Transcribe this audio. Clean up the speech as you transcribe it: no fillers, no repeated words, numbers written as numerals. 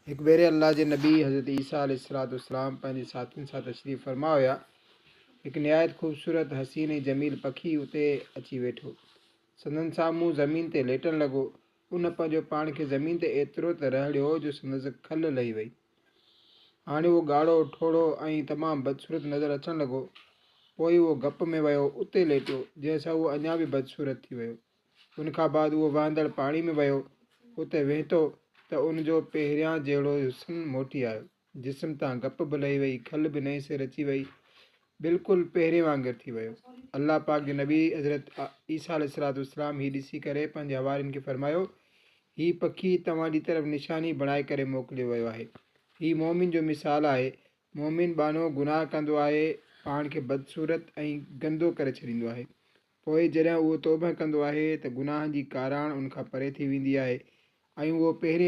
هڪ ڀيري الله جي نبي حضرت عيسيٰ عليه الصلوة والسلام پنهنجي ساٿين سان تشريف فرما هيا. هڪ نهايت خوبصورت، حسين ۽ جميل پکي اتي اچي ويٺو. سندن سامهون زمين تي ليٽڻ لڳو. ان پنهنجو پاڻ کي زمين تي ايترو ته رهڙيو جو سندس کل لهي وئي. هاڻي اهو ڳاڙهو، ٺوڙهو ۽ تمام بدصورت نظر اچڻ لڳو. پوء اهو گپ ۾ ويو، اتي ليٽيو، جنهن سان اهو اڃا به بدصورت ٿي ويو. ان کان بعد اهو وهندڙ پاڻي ۾ ويو، اتي وهنتو ته ان جو پهريان جهڙو حسن موٽي آيو. جسم تان گپ به لهي وئي، کل به نئين سر اچي وئي، بلڪل پهرين وانگر ٿي ويو. الله پاڪ جي نبي حضرت عيسيٰ عليه الصلوة والسلام هي ڏسي ڪري پنهنجي حوارين کي فرمايو، هي پکي توهان جي طرف نشاني بڻائي ڪري موڪليو ويو آهي. هي مؤمن جو مثال آهي. مؤمن ٻانهو گناهه ڪندو آهي، پاڻ کي بدصورت ۽ گندو ڪري ڇڏيندو آهي. پوء جڏهن اهو توبهه ڪندو آهي ته گناهن جي ڪاراڻ ان کان پري ٿي ويندي آهي ۽ اهو پهرين.